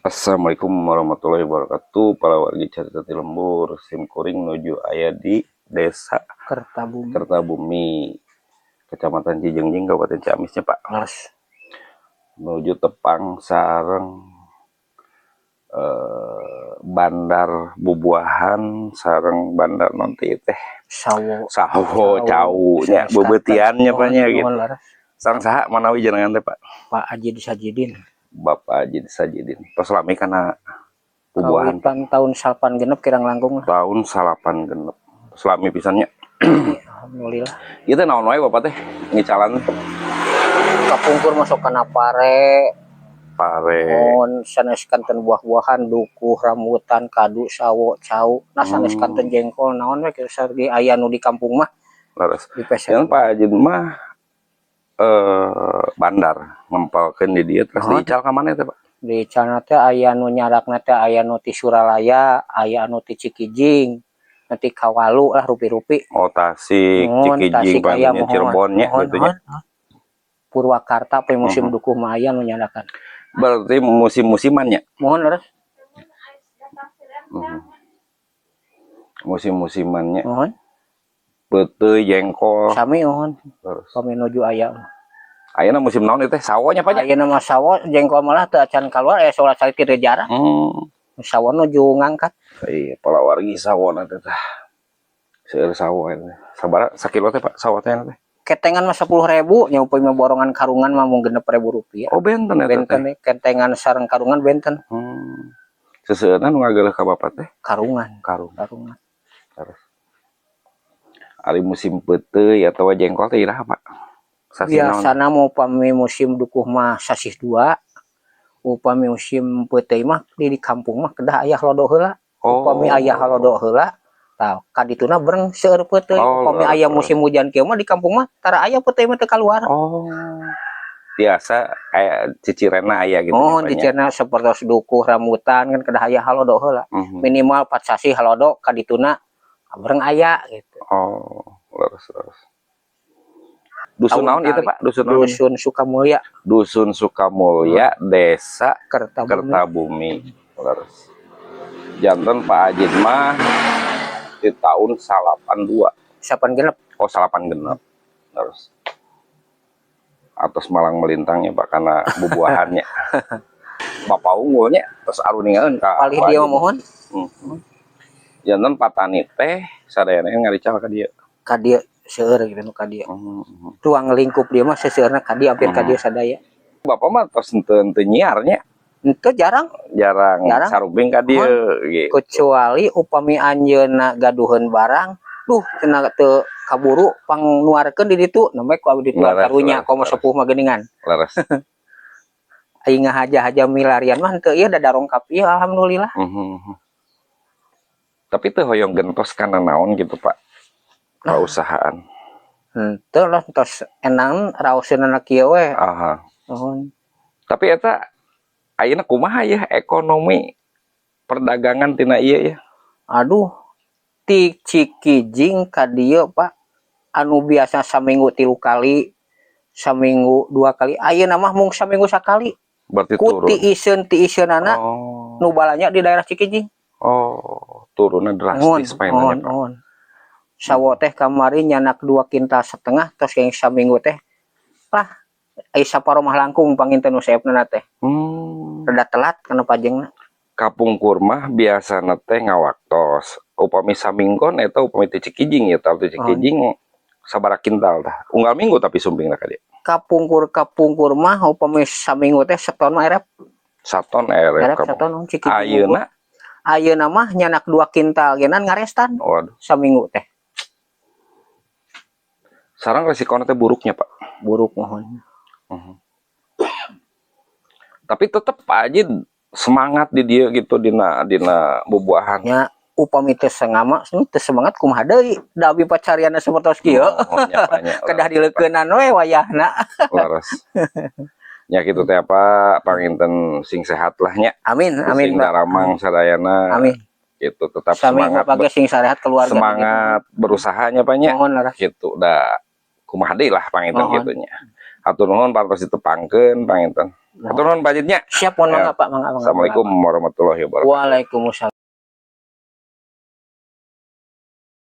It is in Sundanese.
Assalamualaikum warahmatullahi wabarakatuh. Para wargi carita ti lembur, sim kuring nuju aya di Desa Kertabumi. Kertabumi, Kecamatan Cijeungjing, Kabupaten Ciamis nya, Pak. Leres. Nuju tepang sareng bandar bubuahan sareng bandar nanti teh Sawo. Sawo, cau nya, beubeutian nya, Pak, nya gitu. Muhun, leres. Sareng saha manawi jenengan teh, Pak? Pak Ajid Sajidin. Bapak Ajid Sajidin. Tos lami kana bubuahan? Kawitan tahun 86 kirang langkung lah. Tahun 86. Tos lami pisan nya. Alhamdulillah. Ieu teh naon wae Bapak teh ngicalan? Kapungkur masuk kana pare, Pare. Muhun, sanes kanten buah-buahan, dukuh, rambutan, kadu, sawo, cau. Nah, sanes kanten jengkol, naon we kitu aya nu di kampung mah Leres. di peser. Yang Pak Ajid mah bandar ngempalkeun di dieu, terus diical ka mana teh, Pak? Di icalna teh aya nu nyarakna teh, aya nu ti Suralaya, aya nu ti Cikijing, nanti Kawalu lah, rupi-rupi. Oh, Tasik, Muhun, Cikijing, Tasik aya, panggilnya muhun. Cirebon nya Muhun, gitu nya. Muhun. Purwakarta pe musim dukuh mah aya nu nyarakan. Berarti musim-musiman nya. Muhun, leres. Musim-musimannya. Muhun. Peuteuy, jengkol. Sami, muhun. Terus. Pami nuju aya. Ayeuna musim naon ieu teh? Sawo nya, Pak, nya? Ayeuna mah sawo, jengkol malah teu acan kaluar, aya soal cari teu jarang. Sawo nuju ngangkat. Iya, palawargi sawo teh tah. Seueur sawo eta. Sabaraha sakilo teh, Pak, sawo teh teh? Ketengan mah 10.000 nya, upami borongan karungan mah mung Rp6.000. Oh, benten eta teh. Benten ketengan sareng karungan benten. Seseueurna nu ngageuleuh ka Bapak teh? Karungan. Karung. Karungan. Terus. Ari musim peuteuy atau jengkol teh iraha, Pak? Sasih naon? Biasana mau upami musim dukuh mah sasih 2, upami musim peuteuy mah di kampung mah kedah aya halodo heula. Upami aya halodo heula, tah kadituna bareng seueur peuteuy. Upami aya musim hujan kieu mah di kampung mah tara aya, peuteuy mah teu kaluar. Oh. Biasa kayak cicirena aya gitu Oh, nya, Pak, nya. Cicirena sapertos dukuh, rambutan kan kedah aya halodo heula. Minimal 4 sasih halodo, kadituna bareng aya gitu. Oh, leres leres. Dusun Tahun naon itu, kali. Pak? Dusun naon? Dusun Sukamulya. Dusun Sukamulya, Desa Kertabumi. Kertabumi. Leres. Janten Pak Ajid mah di tahun 82. 86. Oh, 86. Terus. Atos malang melintangnya, Pak, karena bubuahannya. Bapak unggulnya terus aruningaeun ka Palih Pak dia Ajid. Muhun. Janten patani teh sadayana ngarical ka dieu. Ka dieu seueur gitu nu ka dieu. Ruang lingkup dia mah seseueurna ka dieu, hampir ka dieu sadaya. Bapak mah tos henteu henteu nyiar nya? Henteu, jarang. Jarang, Jarang. Sarubing ka dieu gitu. Kecuali upami anjeunna gaduheun barang, duh, cenah teu kaburu pangnuarkeun di ditu, nembe ku abdi dituar karunya, komo sepuh mah geuningan. Leres. Aing ngahaja-haja milarian mah henteu ieu, da darongkap ieu, alhamdulillah. Tapi teu hoyong gentos kana naon gitu, Pak? Pausahaan. Henteu lah, tos enang raoseunana kieu we. Nuhun. Tapi eta ayeuna kumaha ya ekonomi perdagangan tina ieu ya? Aduh, ti Cikijing ka dieu, Pak, anu biasa saminggu tilu kali, saminggu dua kali, ayeuna mah mung saminggu sakali. Berarti Ku turun. Tiiseun tiiseunana nu balanja di daerah Cikijing. Oh, turunnya drastis Muhun, painannya, muhun, Pak. Muhun. Sawo teh kamari nyanak 2,5 kintal, terus yang saminggu teh lah ai saparo mah langkung panginten nu seepna teh. Rada telat kana pajengna. Kapungkur mah biasana teh ngawaktos. Upami saminggon eta upami teh Cikijing ya, teh Cikijing sabaraha kintal tah? Unggal minggu tapi sumpingna ka dieu? Kapungkur kapungkur mah upami saminggu teh seton mah erep. Saton erep. Erep Kamu. saton Cikijing. Ayeuna? Ayeuna mah nyanak 2 kintal genan ngarestan Waduh. Saminggu teh. Sareng resikona teh buruknya, Pak. Buruk, muhun. Tapi tetep Pak Haji semangat di dia gitu, dina dina bubuahan. Nya, upami teu semangat, teu semangat kumaha deui, da abi pacarianna sapertos kieu. Oh, nya, Pak, nya. Kedah dileukeunan we wayahna. Leres. Ya gitu teh, apa, panginten sing sehat lah nya. Amin, amin, Sing Pak. daramang sadayana. Amin. Gitu, tetap Sami semangat Bapak ge sing sarehat keluarga. Semangat berusahanya, Pak, nya. Muhun, leres. Gitu da kumaha deui lah panginten Muhun. Gitu nya. Hatur nuhun parantos ditepangkeun panginten. Hatur nuhun, Pak Ajitnya. Siap, mohon Ya. mangga, Pak, mangga, mangga. Assalamualaikum warahmatullahi wabarakatuh. Waalaikumsalam.